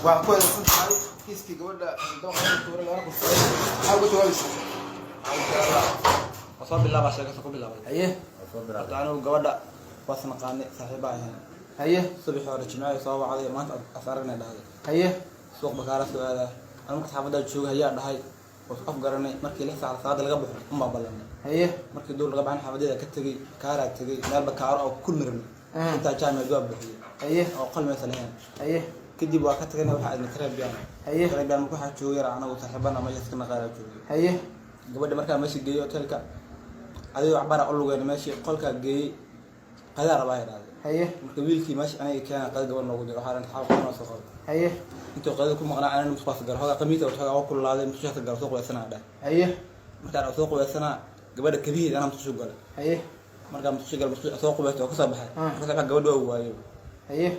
Waxaa ku eedeysan tahay kiiskii gabadha dabaqa laga tuuray lagana kufsaday. Maxaa uga jawaabaysaa? Waa soo bilaabaa, sheekada ku bilaabay. Haye. Horta anigu gabadha waas naqaanay, saaxiiba ahayn. Haye. Subaxii hore Jimcaha soo wacday, maanta as aragnay dhahday. Haye. Suuq Bakaara soo aadaa, anigu marka xaafaddaa jooga hayaa dhahay, oo af garanay. Markii 6 saac salaada laga baxo unbaa ballanay. Haye. Markii duur laga baxan xaafadeeda ka tegey, Bakaaraa tegey, meel Bakaaro oo ku kulmi rabnay. Intaa jaamicad waa buuxiyey. Haye. Oo qol meesa lahayn. Haye. Kadib waa ka tagayna, waxaa aadnay Trebian. Haye. Trebian marka waxaa joogay yar anagu saaxiibana meesha iska naqaanaa joogay. Haye. Gabadha markaa meesha geeyey hotelka, adigo waxbara u lugeen, meeshii qolkaa geeyey, qadaa rabaa idhaahday. Haye. Marka wiilkii meesha aniga keena, qada gabadh noogu diro, waxaa xaal qofnoo soo qabo. Haye. Intuu qadada ku maqnaa anana musqaas galo, hogaa qamiisa wato, hogaa waa kululaaday, musqushaas galo, soo qubaysanaa dheh. Haye. Markaan soo qubaysanaa, gabadha kabihiid anaa musqushu galay. Haye. Markaa musqushu galay, musqusha soo qubaysta oo kasoo baxay. Markaas waxaa gabadha waa waayo. Haye.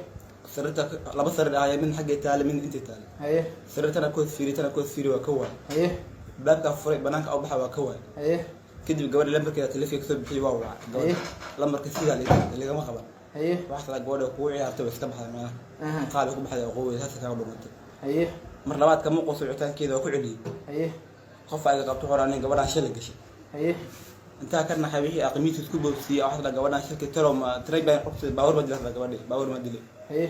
Sariirta laba sariir ahaaye, midna xaggay taale, midna intay taale. Haye. Sariirtana kood fiiri, tana kood fiiri, waa ka waay. Haye. Baabkaa furay, banaanka u baxa, waa ka waay. Haye. Kadib gabadha lambarkeeda taleefanka kasoo bixiyay, waa wacay gabadha. Haye. Lambarka sidaa ligama qaban. Haye. Waxaa talaa gabadha kugu ciyaartay, way iska baxday meelaha. Qaali ku baxday oo qowey saasa kaaga dhumatay. Haye. Mar labaad kama quuso wicitaankeeda, waa ku celiyey. Haye. Qof iga qabto, wuxuu nin gabadhaan shil gashay. Haye. Intaa ka naxay wixii aqmiis isku boobsiiyey, waxaa talaa gabadhaan shilkii talow ma tiray baan qofsi baabuur ma dilay, gabadhi baabuur ma dilay. Haye.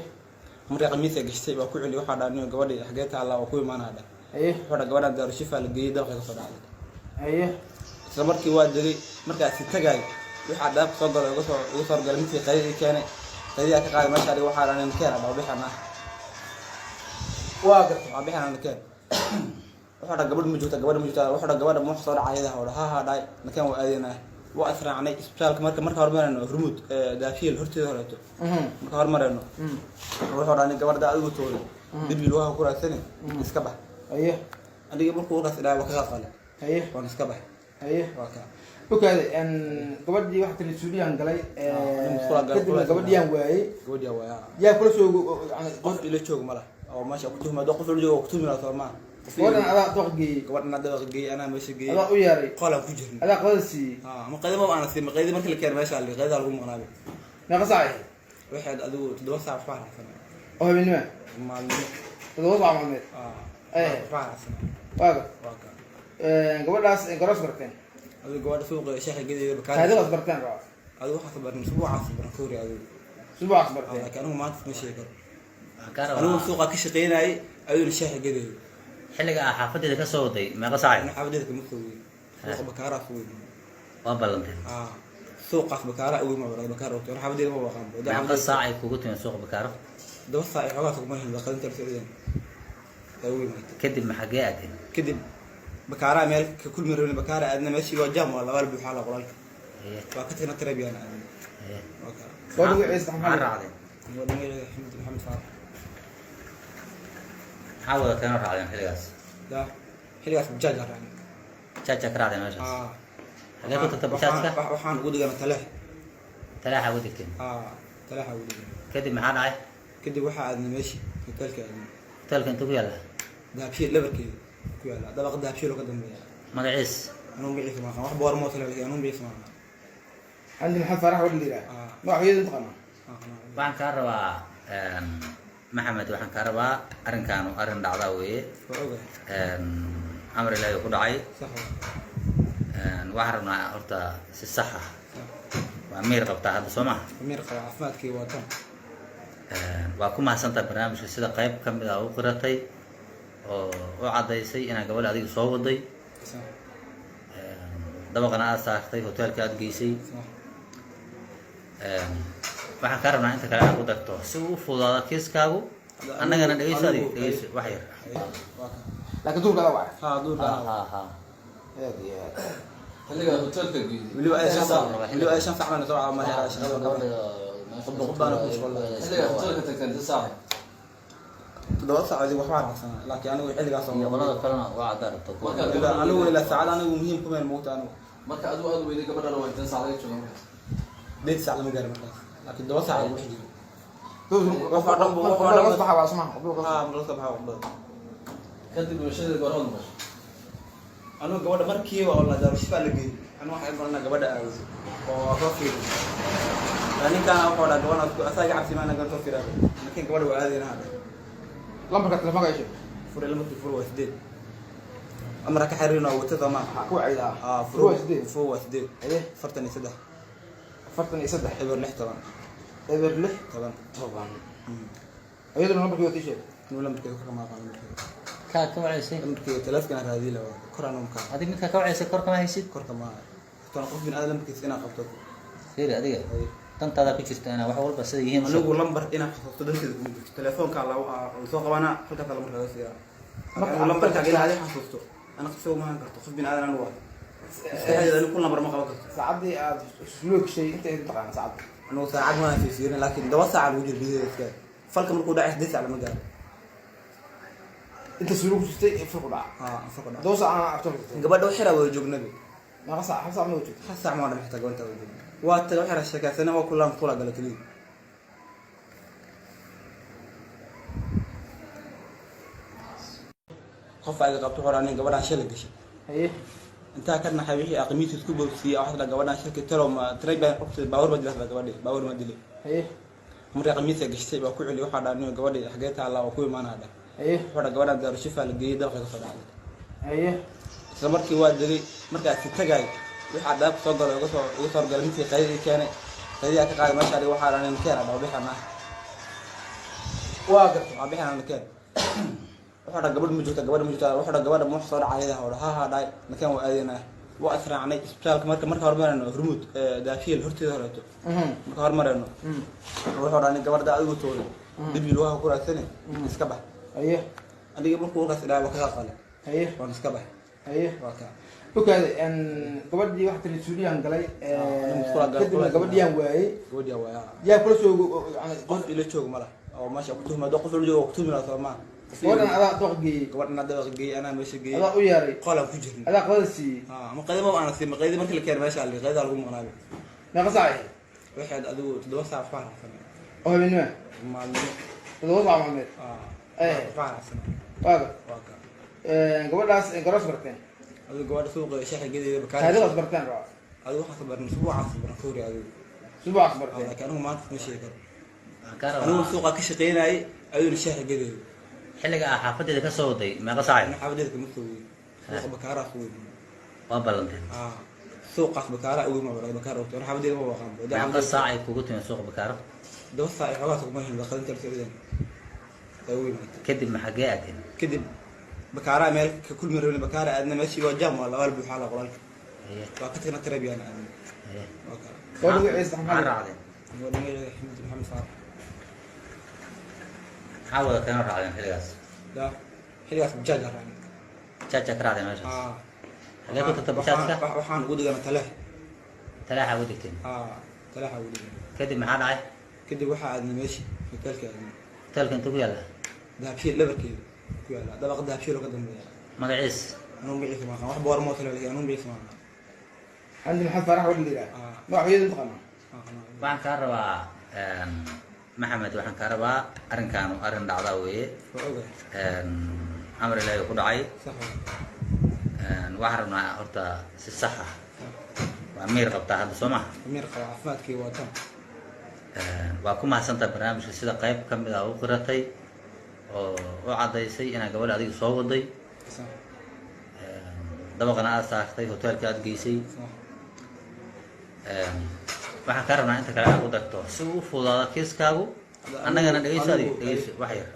Markii qamiis ay gashtay waa ku celiyey, waxaa dhaha nin gabadhi xagee taallaa, waa ku imaanaa dhah. Haye. Wuxuu dhaha gabadhaan Daarushifa la geeyey, dalka kasoo dhacday. Haye. Isla markii waa degay, markaasi tagay waxaa dhaabka soo galo, iga soo horgalay midkii qadida ii keenay, qadidaa ka qaaday meesha adiga, waxaa dhaha keen waa bixan ah. Waa gartay. Waa bixan nakeen. Wuxuu dhaha gabadh ma joogta, gabadh ma joogta. Wuxuu dhaha gabadha ma wax soo dhacay ayada, ha ha dhahay nakeen, waa aadeenaa, waa israacnay isbitaalka. Marka hormarayno Hormuud Daafiyel horteeda horeeto. Marka hormarayno, wuxuu dhaha nin gabadha adigu tooday dirbi lugaha ku raadsani, iska bax. Haye. Aniga markuu warkaas idhaha waa ka qalqalay. Haye. Waan iska bax. Haye. Waa kaa. Okaade, gabadhii waxa tiri suuliyaan galay. Nin musqula galay, kadibna gabadhiyaan waayey. Gabadhi waa Yaa kula soo yani? Qof ila joog ma lah oo meesha ku tuhma, qof ila joogo ku tuhmi lahaa soo maaha. Gabadhan adaa dooq geeyey? Gabadhan dabaqa geeyey, anaa meesha geeyey. Adaa u yeeray? Qolaan ku jirnay. Adaa qadada siiyey? Ha, ma qadi ma aana siin, qadi markii la keenay meesha la qadidaa lagu maqnaabay. Meeqa saac ahayd? Waxaad adigu 7 saac waxbaa raacsanaa. Oo habeenima? Maalmo. 7 saac maalmeed? Ah. Waxbaa raacsanaa. Waaga. Waa ka. Gabadhaas garoos barteen? Adigu gabadha suuqa shaaxa gedeeda Bakaar. Kaadidaas barteen rabaa. Adigu waxaas baran, subuucaas baran ka hori adigu. Subuucaas barteen? Laakiin anigu maanta ma sheegi karo. Waxaan kaa Anigu rabaa suuqa ka shaqeynayay, ayaduna shaaxa gedeeyo. Xilliga aa xaafadeeda ka soo waday meeqa saacay? Ana xaafadeeda kama soo weyn, suuqa Bakaaraa soo weyn. Waa ballanteen? Ah, suuqaas Bakaara ugu ma barada Bakaar ogto, ana xaafadeeda ma waqaan. Meeqa saac ay kugu timid suuqa Bakaaro? 7 saac iyo xoogaas kuma hin qadinta la socdeen ay ugu imaatay. Kadib maxagee aadeen? Kadib Bakaaraa meel ka kulmi rabnay, Bakaara aadna, meeshii waa jaam, waa labaa buuxaa la qoraalka. Waa ka tagna, Tarabiyan aadna. Waa ka. Gabadha magaciisa maxaa maxaa? Raacdeen? Gabadha magaceeda Xamdi Maxamed Faarax. Maxaa wadateen oo raacdeen xilligaas? Ya, xilligaas bajaaj aan raacnay. Bajaajaa ka raacdeen meeshaas? Ah. Xagee ku tagta bajaajka? Waxaan ugu dhiganaa Taleex. Talaaxa ugu degteen? Ah, Taleexa ugu dhiganaa. Kadib maxaa dhacay? Kadib waxaa aadnay meeshii hotelka aadnay. Hotelka intuu ku yaalla? Dahabshiil dhabarkeeda ku yaalla, dabaqa Dahabshiil oo ka dambeeya. Magaciis? Anuu magaciisa ma aqaan, wax boor motel laakiin anuu magaciisa ma aqaan. Xamdi Maxamed Faarax wadha la yidhaha. Ah. Magacyada intaqaana? Waxaan kaa rabaa, Maxamed, waxaan kaa rabaa arrinkaanu arrin dhacdaa weeye. Waa ogahay. Amar Ilaahi ku dhacay. Sax waa. Waxaan rabnaa horta si sax ah, waa miir qabtaa hadda, soo maha? Amiir qaba, caafimaadkii waa tan. Waa ku mahadsantahay barnaamijka sida qayb ka mid ah u qiratay oo u caddaysay inaad gabadha adiga soo waday. Sax. Dabaqana aad saartay, hoteelka aad geysay. Sax. Waxaan kaa rabnaa inta kale aad ku darto si uu u fududaado kiiskaagu. Annagana dhegeyso, adiga dhegeyso wax yar. Waa ka. Laakiin duurka adaa wacay? Ha, duurka. Ha ha. Aad iyo aad. Xilligaa hotelka geeyey? Weliba ay 5 saac, weliba ay 5 saac baan soo caawa ma shaqada ka qubba qubbaana ku mashquul. Xilligaa hotelka tagteen si saac? 7 saac adigu waxbaa raacsanaa, laakiin anigu xilligaas oo Iyo qolada kalena waa caddaa rabto kuwa. Ilaa anigu ilaa saacad anigu muhiim kuma moogta anigu. Marka adigu aad weyday, gabadhana waa inteen saac laga jooga markaas? 8 saac lama gaari markaas, laakiin 7 saac lagu dhex jiro. Duurka laga soo baxaa waa soo maha? Ha, marka soo baxa qubada. Kadib dhimashadii goormaad maqashay? Anigu gabadha markiiba oo la Daarushifa la geeyey, anigu waxaan baranaa gabadha aawdo oo soo fiiriyo. Ninkaan wuxuu dhaa gabadha isku asaga cabsi maana gabadha soo firaa. Laakiin gabadha waa aadayna hadda. Lambarka telefoonka ii sheeg. Fure lambarkii, fure waa 8. Amara ka xiriirina waa wata soomaa. Waxaa ku wacaydaa. Aa. Fure waa 8. Fure waa 8. Haye. 43. 43. 06 10. 06. 10. 10. Iyaduna lambarkii waa ii sheeg. Inuu lambarkeeda korka ma aqaan lambarkeeda. Kaa ka wacaysay? Lambarkeeda telefonka aan raadiyi lahaa kor aan umka. Adig midkaa ka wacaysay kor kama haysid? Korka ma tan qof bin aadam lambarkiisa inaan qabto. Fiiri adiga, dantaada ku jirta inaa wax walba sida yihiin u sheeg. Anigu lambar inaan xasuusto danteeda kuma jirto. Telefoonka la soo qabanaa, halkaas lambarka laga siiyaa. Marka anigu lambarkaaga inaad i xasuusto ana qofka ma ahaan karto. Qof bin aadan anigu waa maskaxdeeda, anigu kun lambar ma qaban karto. Saacaddii aad isluuga gashay inta ay taqaana saacadda? Anigu saacad ma fiirfiirin, laakiin 7 saac lagu jiro gudaheeda iska falka markuu dhacay 8 saac lama gaaro. Inta suuliga ku jirtay ee furku dhaca? Haa, falka dhaca. 7 saac aan arto jirtay. Gabadha waxyar wada joognabi. Meeqa saac? Hal saac ma joogtay? Hal saac ma dhan xitaa gabadha wada joogna. Waa taga waxyar sheekaysana, waa kulaan kula gala keliya. Qof ayga qabto wuxuu dhahaa nin gabadhaan shil gashay. Haye. Intaa ka naxay wixii aqmiisa isku boobsiiyey, waxaa dhahaa gabadhaan shilka talow ma tiray baan qofta baabuur ma dilay gabadhii, baabuur ma dilay. Haye. Markii qamiisa gashtay baa ku celi, waxaa dhahaa nin gabadhii xagee taallaa, waa ku imaanaa dhah. Haye. Wuxuu dhahaa gabadhaan daarushifa la geeyey, dalka ka soo dhacday. Haye. Isla markii waa degay, markaasi tagay wixii adaab soo galay uga soo uga soo horgalay midkii qaydii keenay, qaydiyaa ka qaaday meesha. Adiga waxaa dhahaa nin keen adhaa bixana. Waa gartay. Waa bixana keen. Wuxuu dhahaa gabadh ma joogta, gabadha ma joogta. Wuxuu dhahaa gabadha ma wax soo dhacay ayada hore. Ha dhahay nakeen waa aadaynaa. Waa israacnay isbitaalka marka hormarayno Hormuud Daafiyel horteeda horeeto. Marka hormarayno wuxuu dhahaa nin gabadha adigu tooday dibi lugaha ku raadsane iska bax. Haye. Aniga markuu warkaas idhahay waa ka qalay. Haye. Waan iska bax. Haye. Waa kaa. Okaade, gabadhii waxaa tiri suuliyaan galay, kadibna gabadhiyaan waayey. Gabadhiyaa waayaa. Yaa kula soo? Qof ila joog ma lah oo meesha ku tuhma. Qof ila joogo ku tuhmi lahaa soo maaha. Gabadhan adaa dooq geeyey? Gabadhan adaa geeyey, anaa meesha geeyey. Adaa u yeeray? Qolaan ku jirnay. Adaa qadada siiyey? Ama qaydi ma aana siin, qaydi markii la keenay meesha la qaydaa lagu maqnaabay. Meeqa saac ahayd? Waxay adigu 7 saac waxbaan raacsanay. Oo habeenimo? Maalmo. 7 saac maalmeed. Waxbaan raacsanay. Waaga. Waa ka. Gabadhaas garoos barteen? Adigu gabadha suuqa shaxa gedeeda bakaar. Taariikhdaas barteen raa? Adigu waxaas barnay, subuucaas barnay kuuri adigu. Subuucaas barteen? Laakiin anigu maanta ma sheegi karo. Waxaan kaa anigu rabaa suuqa ka shaqeynayay ayuuna shaxa gedeeda. Xilliga aa xaafadeeda ka soo waday meeqa saacay? Ana xaafadeeda kama soo weyn, suuqa bakaaraa soo weyn. Waa ballanteen? Suuqaas bakaaraa ugu ma bakaar ogto, ana xaafadeeda ma waqaan. Meeqa saac ay kugu timid suuqa Bakaaro? 7 saac iyo xoogaas kuma helin qadinta la socdeen ay ugu yimaatay. Kadib ma xaggee aadeen? Kadib bakaaraa meel ka kulmi rabin, bakaara aadna, meeshii waa jaam, waa labaal buuxaa la qoraalka. Haye. Waa ka tagna tarabiyan aadna. Haye. Waa kaa. Gabadha magaciisa maxaa maxaa? Raacdeen? Gabadha magaceeda Xamdi Maxamed Faarax. Maxaa wadateen oo raacdeen xilligaas? Daa xilligaas bajaaj aan raacnay. Jaaja ka raacdeen meeshaas? Aa. Xagee ku tagta bajaajka? Waxaan ugu digana Taleex. Talaaxa ugu degteen? Aa, Taleexa ugu digana. Kadib maxaa dhacay? Kadib waxaa aadnay meeshii hoteelka aadnay. Hoteelka intuu ku yaalla? Dahabshiil dhabarkeeda ku yaalla, dabaqa Dahabshiil oo ka dambeeya. Magaciis? Anuu magaciisa ma aqaan, wax boor moo tale, anuu magaciisa ma aqaan. Xamdi Maxamed Faarax gabadha la yidhaha? Aa. Magaceedu mataqaanaa? Waxaan kaa rabaa Maxamed, waxaan kaa rabaa arrinkaanu arrin dhacdaa weeye. Waa ogahay. Amar Ilaahi ku dhacay. Sax waa. Waxaan rabnaa horta si sax ah, waa miir qabtaa hadda soo maha? Amiir qaba, caafimaadkii waa tan. Waa ku mahadsantaha barnaamijka sida qayb ka mid ah u qiratay oo u caddaysay inaad gabadha adiga soo waday. Sax. Dabaqana aad saartay, hoteelka aad geysay. Sax. Waxaan kaa rabnaa inta kale aad ku darto si uu u fududaado kiiskaagu, annagana dhegeyso, adiga dhegeyso wax yar.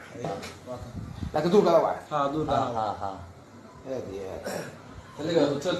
Waa kan. Laakiin duurka adaa wacay? Haa, duurka. Ha ha. Aad iyo aad. Xilliga hotel.